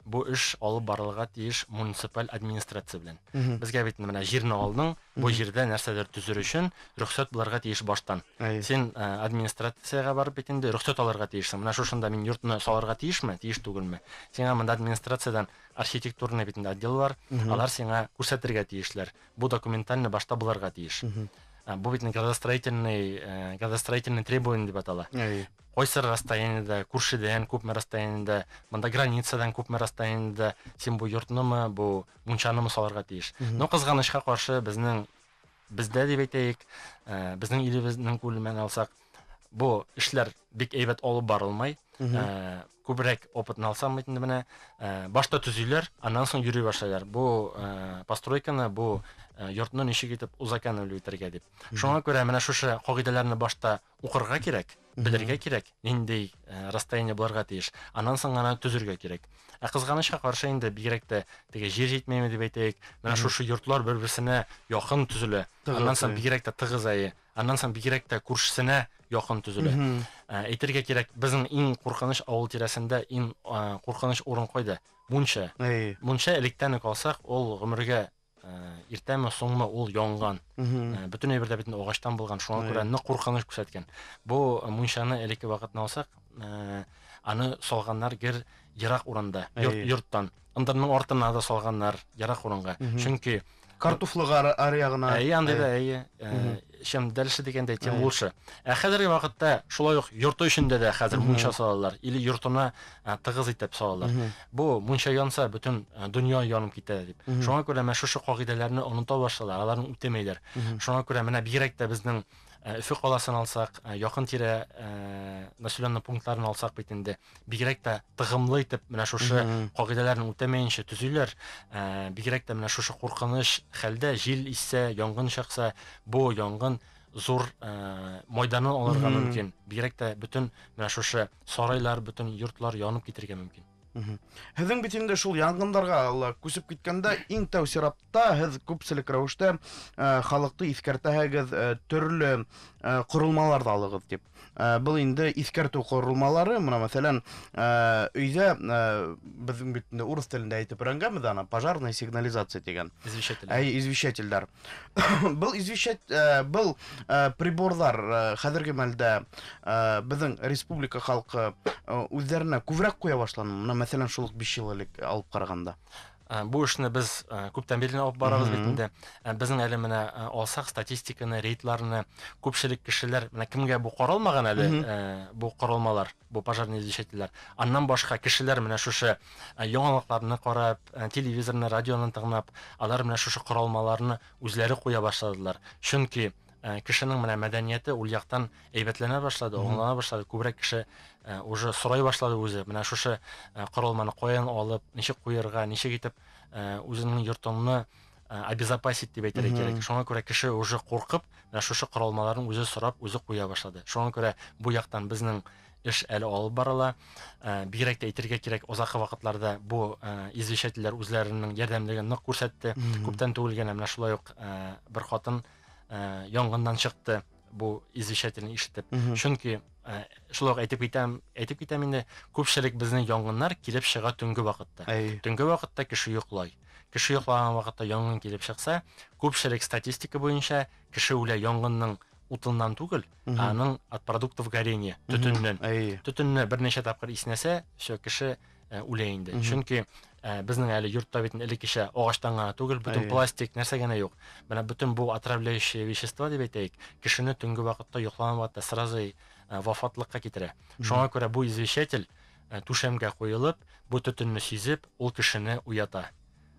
бу эш алып барылырға тейеш муниципаль администрация белән. Беҙгә бит менә ерҙе алдың, бу ерҙә нәрсәләр төҙөр өсөн рөхсәт булырға тейеш баштан. Син администрацияға барып бит инде рөхсәт алырға тейешсең. Менә шушында мин йортны салырға тейешме, тейеш түгелме? Сиңа монда администрациядан архитектурный бит инде отдел бар, алар сиңа күрсәтергә тейешләр. Бу документальный башта булырға тейеш. Бу бит градостроительный требование дип атала. Ҡайсы расстояниеда, күршедән күпме расстояниеда, мында границадан күпме расстояниеда син бу йортнымы, бу мунчанымы салырға тейеш. Но ҡыҙғанысҡа ҡаршы беҙҙең беҙҙә дип әйтәйек, беҙҙең илебеҙҙең күләмен алсаҡ, бу эшләр бик әйбәт алып барылмай. Күберәк опытын алсам бит инде менә, башта төзөйләр, аннан соң йөрөй башлайлар. Бу постройканы, бу йортны ничек итеп узаканып итәргә дип. Шуңа күрә менә шушы кагыйдәләрне башта укырга кирәк, белергә кирәк, нинди расстояние булырга тиеш. Аннан соң гына төзергә кирәк. Ә кызганычка каршы инде бигрәк тә теге җир җитмәйме дип әйтәйек, менә шушы йортлар бер-берсенә якын төзелә. Аннан соң бигрәк тә тыгыз ае, аннан соң бигрәк тә күршесенә якын төзелә. Әйтергә кирәк, безнең иң куркыныч авыл тирәсендә иң куркыныч урын кайда? Мунча. Мунча электән үк алсак, ул гомергә Иртәме, соңмы ул янған. Бөтөн әйбер дә бит инде ағастан булған, шуңа күрә нык куркыныч күрсәткән. Бу мунчаны элекке вакытны алсак, аны салганнар гер ерак урында, йорттан. Ындырның артына да салганнар ерак урынга. Чөнки картуфлыга аръягына. Әйе, андый да, әйе. Чем дальше дигәндәй, тем лучше. Ә хәзерге вакытта шулай ук йорты эчендә дә хәзер мунча салалар, или йортына тыгыз итеп салалар. Бу мунча янса, бөтен дөнья янып китә дип. Шуңа күрә менә шушы кагыйдәләрне оныта башлыйлар, аларны үтәмәйләр. Шуңа күрә менә бигрәк тә безнең Өфө каласын алсак, якын тирә населенный пунктларын алсак бит инде, бигрәк тә тыгымлы итеп менә шушы кагыйдәләрне үтәмәенчә төзиләр. Бигрәк тә менә шушы куркыныч хәлдә җил иссә, янгын чыкса, бу янгын зур майданын алырга мөмкин. Бигрәк тә бөтен менә шушы сарайлар, бөтен йортлар янып китергә мөмкин. Һеҙҙең бит инде шул янгындарға күсеп киткәндә иң тәү сиратта һеҙ күпселек рәүештә халыҡты иҫкәртәһегеҙ, төрлө ҡоролмаларҙы алығыҙ тип. Был инде иҫкәртеү ҡоролмалары, мына мәҫәлән, өйҙә беҙҙең бит инде урыҫ телендә әйтеп өйрәнгәнбеҙ аны, пожарная сигнализация тигән. Извещатель. Әй, извещательдәр. Был был приборҙар хәҙерге мәлдә беҙҙең республика халҡы үҙҙәренә күберәк ҡуя башланы. Мына мәҫәлән, шул уҡ 5 йыл элек алып ҡарағанда. Бу эшне без күптән бирле алып барабыз бит инде. Безнең әле менә алсак статистиканы, рейдларны, күпчелек кешеләр менә кемгә бу каралмаган әле, бу корылмалар, бу пожарный извещательләр. Аннан башка кешеләр менә шушы яңалыкларны карап, телевизорны, радионы тыңлап, алар менә шушы корылмаларны үзләре куя башладылар. Чөнки кешенең менә мәдәнияте ул яктан әйбәтләнә башлады, аңлана башлады. Күбрәк кеше уже сорай башлады үзе. Менә шушы корылманы каян алып, ничек куярга, ничек итеп үзеңнең йортыңны обезопасить дип әйтергә кирәк. Шуңа күрә кеше уже куркып, менә шушы корылмаларны үзе сорап, үзе куя башлады. Шуңа күрә бу яктан безнең эш әле алып барыла. Бигрәк тә әйтергә кирәк, озакы вакытларда бу извещательләр үзләренең ярдәмлеген нык күрсәтте. Күптән түгел генә менә шулай ук бер хатын янгыннан чыкты бу извещательне ишетеп. Чөнки шулай ук әйтеп китәм инде, күпчелек безнең янгыннар килеп чыга төнге вакытта. Төнге вакытта кеше йоклый. Кеше йоклаган вакытта янгын килеп чыкса, күпчелек статистика буенча кеше үлә янгынның утыннан түгел, аның от продуктов горения, төтеннән. Төтенне берничә тапкыр иснәсә, всё, кеше үлә инде. Чөнки безнең әле йортта бит элеккечә агачтан гына түгел, бөтен пластик нәрсә генә юк. Менә бөтен бу отравляющие вещества дип әйтәйек, кешене төнге вакытта, йоклаган вакытта сразу вафатлыкка китерә. Шуңа күрә бу извещатель түшәмгә куелып, бу төтенне сизеп, ул кешене уята.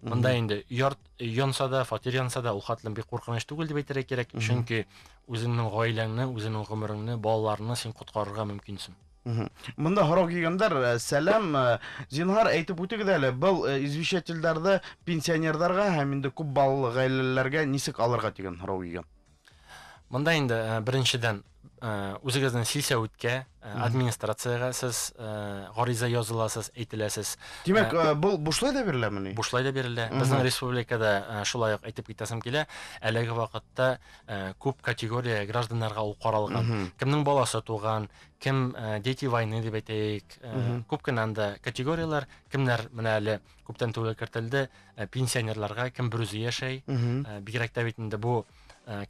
Монда инде йорт янса да, фатир янса да, ул хәтлем бик куркыныч түгел дип әйтергә кирәк, чөнки үзеңнең гаиләңне, үзеңнең гомереңне, балаларыңны син коткарырга мөмкинсең. Монда һорау килгәндәр, сәлам, зинһар әйтеп үтегез әле, был извещательдәрҙе пенсионерҙарға һәм инде күп балалы ғаиләләргә нисек алырға тигән һорау килгән. Монда инде беренседән үзегезнең силсәүиткә, администрацияга сез гариза языласыз, әйтеләсез. Димәк, был бушлай да биреләме ни? Бушлай да бирелә. Безнең республикада шулай ук әйтеп китәсем килә, әлеге вакытта күп категория гражданнарга ул каралган. Кемнең баласы туган, кем дети войны дип әйтәйек, күп кенә анда категорияләр, кемнәр менә әле күптән түгел кертелде, пенсионерларга, кем бер үзе яшәй, бигрәк тә бит инде бу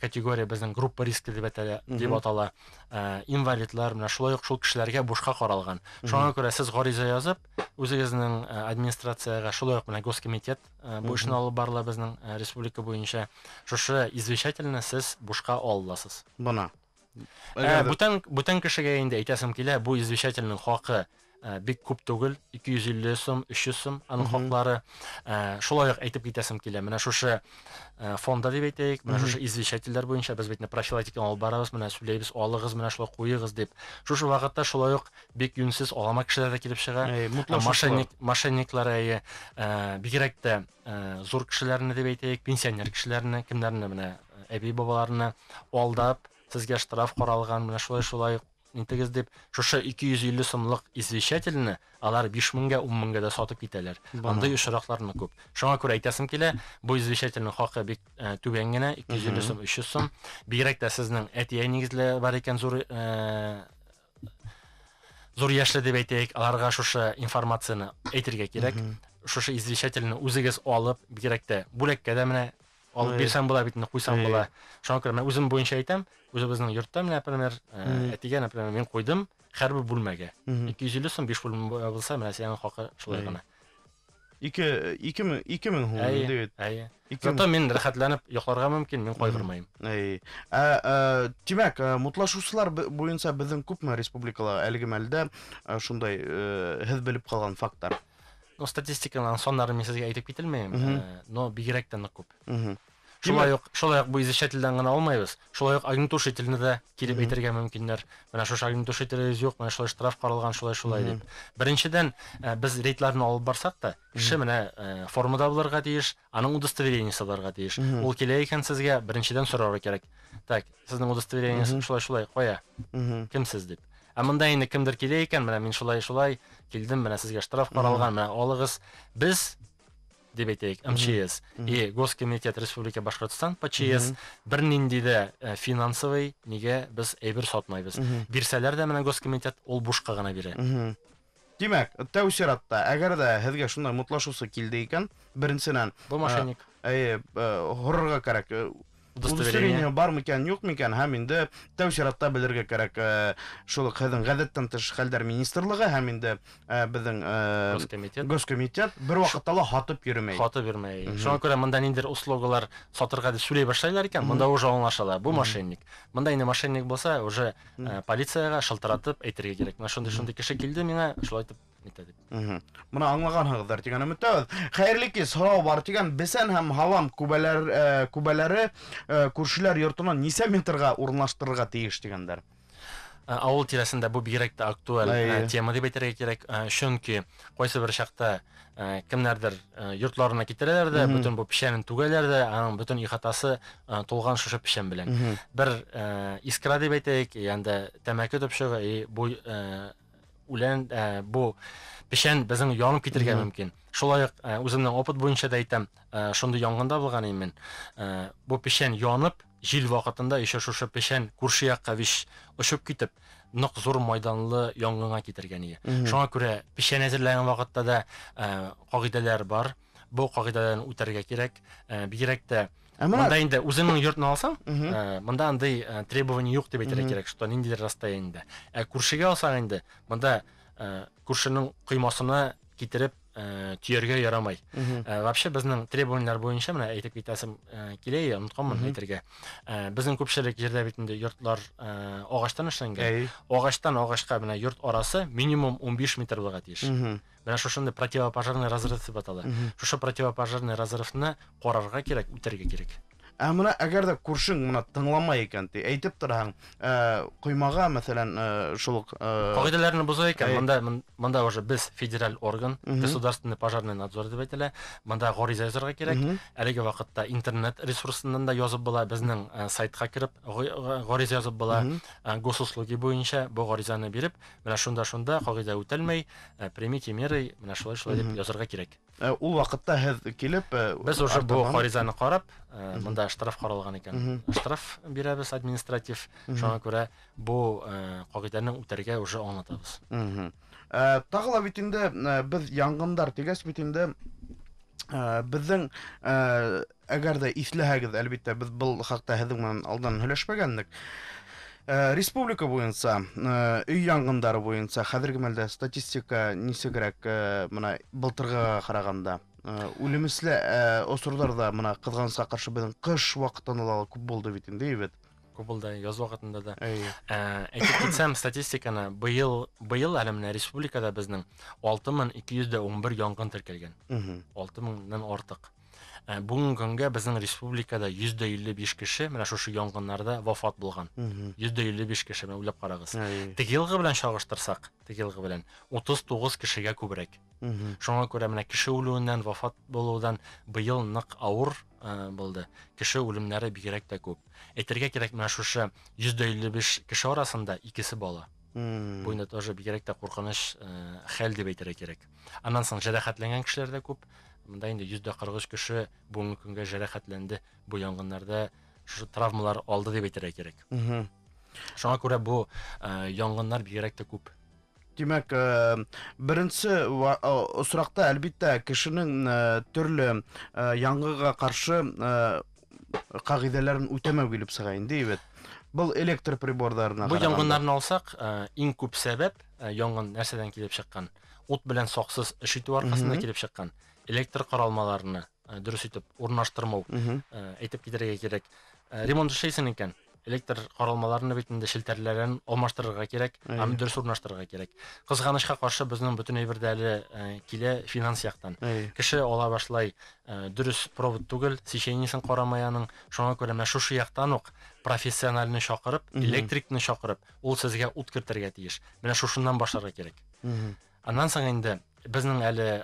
категория безнең группа риска дип атала, инвалидлар, менә шулай ук шул кешеләргә бушка каралган. Шуңа күрә сез гариза язып, үзегезнең администрациягә, шулай ук менә госкомитет бу эшне алып барыла безнең республика буенча, шушы извещательне сез бушка аласыз. Бына. Бүтән кешегә инде әйтәсем килә, бу извещательнең хакы бик күп түгел, 250 сум, 300 сум аның хаклары. Шулай ук әйтеп китәсем килә, менә шушы фонда дип әйтәйек, менә шушы извещательләр буенча без бит профилактика алып барабыз, менә сөйләйбез, алыгыз, менә шулай куегыз дип. Шушы вакытта шулай ук бик юньсез алама кешеләр дә килеп чыга. Мошенниклар, әйе, бигрәк тә зур кешеләрне дип әйтәйек, пенсионер кешеләрне, кемнәрне, менә әби-бабаларны алдап, сезгә штраф каралган, менә шулай-шулай нитегез дип, шушы 250 сумлык извещательне алар 5000-гә, 10000-гә дә сатып китәләр. Андый очракларны күп. Шуңа күрә әйтәсем килә, бу извещательнең хакы бик түбән генә, 250 сум, 300 сум. Бигрәк тә сезнең әти-әниегез лә бар икән, зур яшьле дип әйтәйек, аларга шушы информацияне әйтергә кирәк. Шушы извещательне үзегез алып, бигрәк тә бүләккә дә менә Алып бирсәң була бит инде, куйсаң була. Шуңа күрә мин үзем буенча әйтәм, үзебезнең йортта менә, например, әтигә, например, мин куйдым һәрбер бүлмәгә. 250 сум 5 бүлмә булса, менә синең хакы шулай гына. 2 2000 2000 һум инде бит. Әйе. Зато мин рәхәтләнеп йокларга мөмкин, мин кайгырмыйм. Әйе. Димәк, мутлашучылар буенча безнең күпме республикала әлеге мәлдә шундай һеҙ белеп ҡалған факттар? Ну, статистиканың саннарын мин сезгә әйтеп кителмәйем, но бигерәк тә нык күп. Шулай ук бу излучательдән генә алмайбыз. Шулай ук огнетушительне дә килеп әйтергә мөмкиннәр. Менә шушы огнетушителегез юк, менә шулай штраф каралган, шулай дип. Беренчедән, без рейдларны алып барсак та, кеше менә формада булырга тиеш, аның удостоверениесе булырга тиеш. Ул килә икән сезгә, беренчедән сорарга кирәк. Так, сезнең удостоверениесе шулай-шулай, кая? Кем сез дип. Ә монда инде кемдер килә икән, менә мин шулай-шулай килдем, менә сезгә штраф каралган, менә алыгыз. Без дип әйтәйек, МЧС и Госкомитет Республики Башкортостан по ЧС бер нинди дә финансовый нигә без әйбер сатмайбыз. Бирсәләр дә менә Госкомитет ул бушка гына бирә. Димәк, тәү чиратта, әгәр дә һеҙгә шундай мутлашыусы килде икән, беренсенән, бу мошенник. Әйе, һорарга кәрәк. Удостоверение бар микән, юк микән, һәм инде тәү чиратта белергә кәрәк, шул ук һеҙҙең ғәҙәттән тыш хәлдәр министрлыгы һәм инде беҙҙең Госкомитет бер ваҡытта ла һатып йөрөмәй. Һатып йөрөмәй. Шуңа күрә монда ниндидер услугалар сатырға дип сөйләй башлайлар икән, монда уже аңлашыла, бу мошенник. Монда инде мошенник булса, уже полициягә шылтыратып әйтергә кирәк. Менә шундый-шундый кеше килде миңа, шулай итеп нитә дип. Мына аңлағанһығыҙҙыр тигән өмөттәбеҙ. Хәйерле кис, һорау бар тигән, бесән һәм һалам күбәләре күршеләр йортона нисә метрға урынлаштырырға тейеш тигәндәр. Ауыл тирәсендә бу бигерәк тә актуаль тема дип әйтергә кирәк, чөнки кайсы бер чакта кемнәрдер йортларына китерәләр дә, бөтен бу печәнен түгәләр дә, аның бөтен ихатасы тулган шушы печән белән. Бер искра дип әйтәйек, янда тәмәке төпчеге, и бу үлән, бу печән безнең янып китергә мөмкин. Шулай ук үземнең опыт буенча да әйтәм, шундый янгында булган идем мин. Бу печән янып, җил вакытында еще шушы печән күрше якка виш очып китеп, нык зур майданлы янгынга китергән иде. Шуңа күрә печән әзерләгән вакытта да кагыйдәләр бар. Бу кагыйдәләрне үтәргә кирәк. Бигрәк тә монда инде үзеңнең йортны алсаң, монда андый требование юк дип әйтергә кирәк, что ниндидер расстояниедә. Ә күршегә алсаң инде, монда күршенең коймасына китереп төяргә ярамай. Вообще безнең требованияләр буенча менә әйтеп китәсем килә, онытканмын әйтергә. Безнең күпчелек җирдә бит инде йортлар агачтан эшләнгән. Агачтан агачка менә йорт арасы минимум 15 метр булырга тиеш. Менә шушындый противопожарный разрыв дип атала. Шушы противопожарный разрывны карарга кирәк, үтәргә кирәк. Ә менә әгәр дә күршең менә тыңламай икән, ти, әйтеп торһаң, коймага, мәсәлән, шул ук кагыйдәләрне боза икән, монда уже без федераль орган, государственный пожарный надзор дип әйтелә, монда гариза язарга кирәк. Әлеге вакытта интернет ресурсыннан да язып була, безнең сайтка кереп гариза язып була, госуслуги буенча бу гаризаны биреп, менә шунда-шунда кагыйдә үтәлмәй, примите меры, менә шулай-шулай дип язарга кирәк. Ул вакытта һеҙ килеп, без уже бу гаризаны карап, монда штраф каралган икән, штраф бирәбез административ. Шуңа күрә бу кагыйдәне үтәргә уже аңлатабыз. Тағы ла бит инде беҙ янгындар тигәс бит инде беҙҙең, әгәр ҙә иҫләһәгеҙ, әлбиттә, беҙ был хаҡта һеҙҙең менән алдан һөйләшмәгәнлек. Республика буйынса, өй янгындары буйынса хәҙерге мәлдә статистика нисегерәк, мына былтырғыға ҡарағанда? Үлемесле осорҙарҙа мына ҡыҙғанысҡа ҡаршы беҙҙең ҡыш ваҡытында ла күп булды бит инде, бит. Күп булды, яҙ ваҡытында да. Әйтеп китсәм, статистиканы быйыл әле менә республикада беҙҙең 6211 янгын теркәлгән. 6000-нән артыҡ. Бүгенге көнгә безнең республикада 155 кеше менә шушы янгыннарда вафат булган. 155 кеше, менә уйлап карагыз. Теге елгы белән чагыштырсак, теге елгы белән 39 кешегә күбрәк. Шуңа күрә менә кеше үлүеннән, вафат булудан быел нык авыр булды. Кеше үлемнәре бигрәк тә күп. Әйтергә кирәк, менә шушы 155 кеше арасында икесе бала. Бу инде тоже бигрәк тә куркыныч хәл дип әйтергә кирәк. Аннан соң җәрәхәтләнгән кешеләр дә күп. Монда инде 143 кеше бүгенге көнгә җәрәхәтләнде. Бу янгыннарда шушы травмалар алды дип әйтергә кирәк. Шуңа күрә бу янгыннар бигрәк тә күп. Димәк, беренсе осракта әлбиттә кешенең төрле янгынга каршы ҡағиҙәләрен үтәмәү килеп сыға инде бит. Был электр приборҙарына. Бу янгыннарны алсаҡ, иң күп сәбәп янгын нәрсәдән килеп сыҡҡан? Ут белән саҡсыз эш итеү арҡаһында килеп сыҡҡан. Электр ҡоралмаларны дөрөҫ итеп урынлаштырмау, әйтеп китергә кәрәк. Ремонт эшләйһең икән, электр ҡоралмаларны бит инде шелтәрләрен алмаштырырға кәрәк, һәм дөрөҫ урынлаштырырға кәрәк. Ҡыҙғанысҡа ҡаршы беҙҙең бөтөн әйберҙә әле килә финанс яҡтан. Кеше ала башлай, дөрөҫ провод түгел, сечениесен ҡарамай аның. Шуңа күрә менә шушы яҡтан уҡ профессиональны шаҡырып, электрикны шаҡырып, ул сезгә ут кертергә тейеш. Менә шушыннан башларға кәрәк. Аннан соң инде беҙҙең әле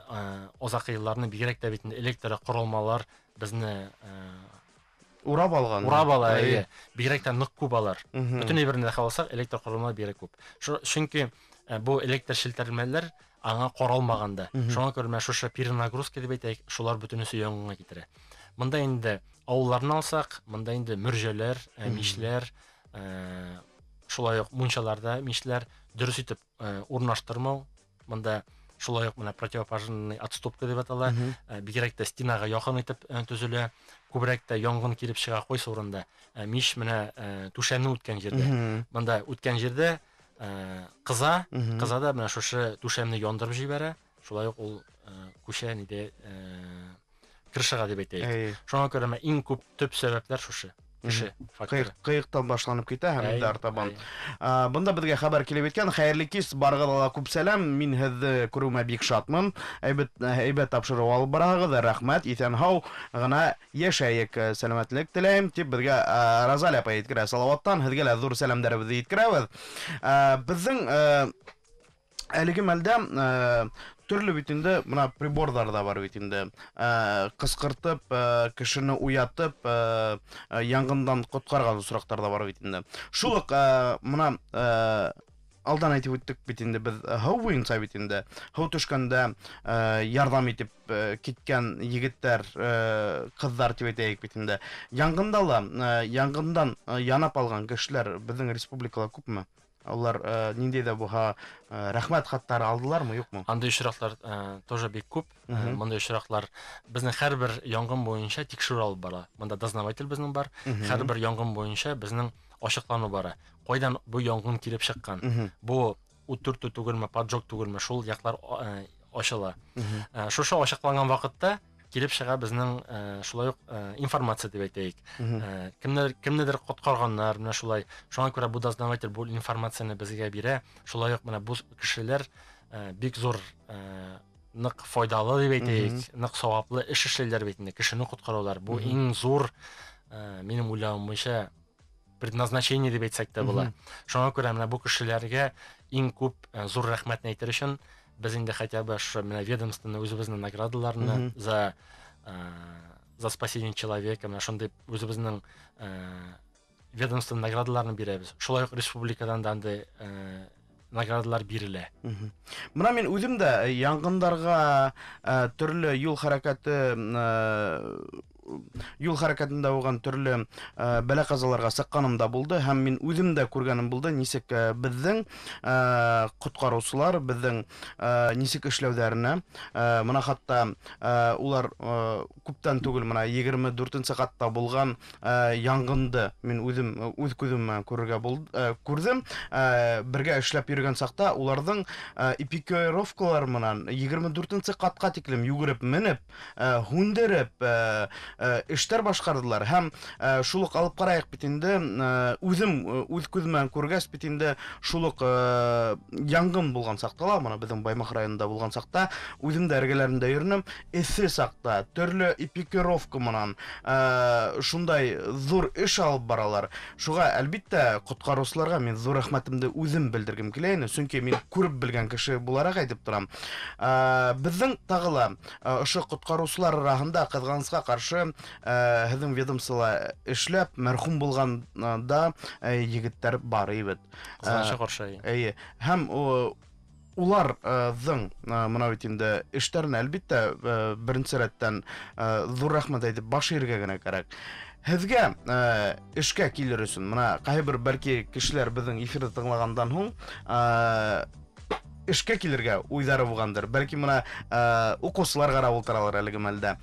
оҙаҡ йылларны бигерәк тә бит инде электр ҡоролмалар беҙҙе урап алған. Урап ала, әйе. Бигерәк тә ныҡ күп алар. Бөтөн әйберне дә алсаҡ, электр ҡоролмалар бигерәк күп. Сөнки бу электр шелтәрмәләр аңа ҡаралмаған да. Шуңа күрә менә шушы перенагрузка дип әйтәйек, шулар бөтөнөсө янгынға китерә. Мында инде ауылларны алсаҡ, мында инде мөржәләр, мишләр, шулай уҡ мунсаларҙа мишләр дөрөҫ итеп урынлаштырмау. Мында шулай уҡ менә противопожарный отступка дип атала, бигерәк тә стенаға яҡын итеп төзөлә. Күберәк тә янгын килеп сыға ҡайсы урында. Миш менә түшәмне үткән җирдә. Мында үткән җирдә ҡыҙа, ҡыҙа да менә шушы түшәмне яндырып җибәрә. Шулай уҡ ул күсә нидә крышаға дип әйтәйек. Шуңа күрә менә иң күп төп сәбәпләр шушы. Кеше факторы. Ҡыйыҡтан башланып китә һәм инде артабан. Бында беҙгә хәбәр килеп еткән. Хәйерле кис, барығыҙға ла күп сәләм. Мин һеҙҙе күреүемә бик шатмын. Әйбәт тапшырыу алып бараһығыҙ. Рәхмәт, иҫән һау ғына йәшәйек, сәләмәтлек теләйем тип беҙгә Розалия апай еткерә Салауаттан. Һеҙгә лә ҙур сәләмдәребеҙҙе еткерәбеҙ. Беҙҙең әлеге мәлдә төрлө бит инде мына приборҙар ҙа бар бит инде. Ҡысҡыртып, кешене уятып, янгындан ҡотҡарған осраҡтар ҙа бар бит инде. Шул уҡ мына алдан әйтеп үттек бит инде, беҙ һыу буйынса бит инде. Һыу төшкәндә ярҙам итеп киткән егеттәр, ҡыҙҙар тип әйтәйек бит инде. Янгында ла, янгындан янап алған кешеләр беҙҙең республикала күпме? Улар ниндәй ҙә булһа рәхмәт хаттары алдылармы, юҡмы? Андай осраҡлар тоже бик күп. Мындай осраҡлар беҙҙең һәр бер янгын буйынса тикшереү алып бара. Мында дознаватель беҙҙең бар. Һәр бер янгын буйынса беҙҙең асыҡланыу бара. Ҡайҙан был янгын килеп сыҡҡан? Бу ут төртөү түгелме, поджог түгелме? Шул яҡлар асыла. Шушы асыҡланған ваҡытта килеп сыға беҙҙең шулай уҡ информация тип әйтәйек. Кемнелер ҡотҡарғандар, менә шулай. Шуңа күрә бу дознаватель бу информацияны беҙгә бирә. Шулай уҡ менә бу кешеләр бик зур ныҡ файҙалы тип әйтәйек, ныҡ сауаплы эш эшләйләр бит инде, кешене ҡотҡарыулар. Бу иң зур, минең уйлауым буйынса, предназначение тип әйтсәк тә була. Шуңа күрә менә бу кешеләргә иң күп зур рәхмәтне әйтер өчен без инде хотя бы ошо менә ведомствоны үзебезнең наградаларны за спасение человека, менә шундый үзебезнең ведомство наградаларны бирәбез. Шулай ук республикадан да андай наградалар бирелә. Мына мин үҙем дә янгындарға төрлө юл хәрәкәте юл хәрәкәтендә булған төрлө бәлә-ҡазаларға сыҡҡаным да булды, һәм мин үҙем дә күргәнем булды, нисек беҙҙең ҡотҡарыусылар беҙҙең нисек эшләүҙәренә, мына хатта улар күптән түгел мына 24-нсе ҡатта булған янгынды мин үҙем үҙ күҙем менән күрергә күрҙем. Бергә эшләп йөрөгән саҡта уларҙың эпикировкалар менән 24-нсе ҡатҡа тиклем йүгереп менеп, һүндереп эштәр башҡарҙылар. Һәм шул уҡ алып ҡарайыҡ бит инде, үҙем үҙ күҙем менән күргәс бит инде, шул уҡ янгын булған саҡта ла, мына беҙҙең Баймаҡ районында булған саҡта, үҙем дә эргәләрендә йөрөнөм, эҫе саҡта төрлө эпикировка менән шундай ҙур эш алып баралар. Шуға әлбиттә ҡотҡарыусыларға мин ҙур рәхмәтемде үҙем белдергем килә ине, сөнки мин күреп белгән кеше булараҡ әйтеп торам. Беҙҙең тағы ла ошо ҡотҡарыусылар араһында ҡыҙғанысҡа ҡаршы һеҙҙең ведомствола эшләп мәрхүм булған да егеттәр бар бит. Ҡыҙғанысҡа ҡаршы. Эйе. Һәм уларҙың мына бит инде эштәренә әлбиттә беренсе рәттән ҙур рәхмәт әйтеп баш эйергә генә кәрәк. Һеҙгә эшкә килер өсөн мына ҡайһы бер бәлки кешеләр беҙҙең эфирҙы тыңлағандан һуң эшкә килергә уйҙары булғандыр. Бәлки мына уҡыусылар ҡарап ултыралар әлеге мәлдә.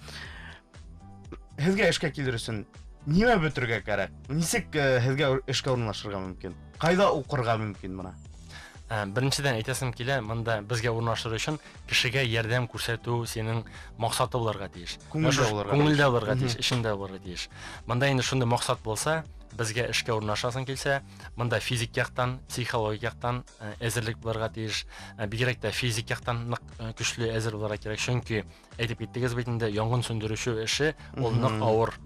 Һеҙгә эшкә килер өсөн Нимә бөтөргә кәрәк? Нисек һеҙгә эшкә урынлашырға мөмкин? Ҡайҙа уҡырға мөмкин бына? Беренсенән әйтәсем килә, монда безгә урынлашыр өчен кешегә ярҙам күрсәтеү синең маҡсаты булырға тейеш. Күңелдә булырға тейеш, эшеңдә булырға тейеш. Монда инде шундай маҡсат булса, безгә эшкә урынлашасың килсә, монда физик яҡтан, психологик яҡтан әҙерлек булырға тейеш. Бигерәк тә физик яҡтан ныҡ көслө әҙер булырға кәрәк, чөнки әйтеп киттегеҙ бит инде, янгын сүндереүсе эше ул ныҡ ауыр.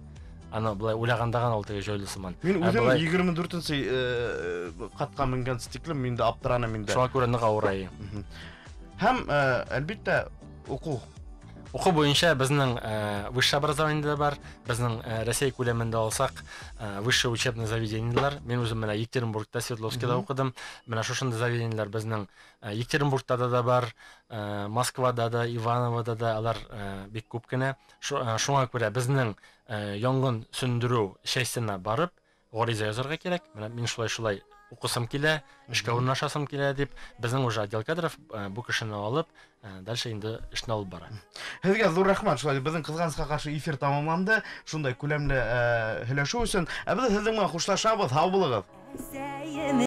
Ана былай уйлағанда ғана ул теге җайлы сыман. Мин үҙем 24-нсе ҡатҡа менгән тиклем мин дә аптыраным инде. Шуңа күрә ныҡ ауыр. Һәм әлбиттә уҡыу. Уҡыу буйынса беҙҙең высшее образование да бар, беҙҙең Рәсәй күләмендә алсаҡ высшее учебное заведениелар. Мин үҙем менә Екатеринбургта, Свердловскида уҡыдым. Менә шушындай заведениелар беҙҙең Екатеринбургта да бар, Москвада да, Ивановода да, алар бик күп кенә. Шуңа күрә беҙҙең янгын сүндереү частена барып, ғариза язырға кәрәк. Менә мин шулай-шулай уҡысым килә, эшкә урынлашасым килә дип, беҙҙең уже отдел кадров бу кешене алып, дальше инде эшне алып бара. Һеҙгә ҙур рәхмәт. Шулай беҙҙең ҡыҙғанысҡа ҡаршы эфир тамамланды. Шундай күләмле һөйләшеү өсөн. Ә беҙ һеҙҙең менән хушлашабыҙ. Һау булығыҙ.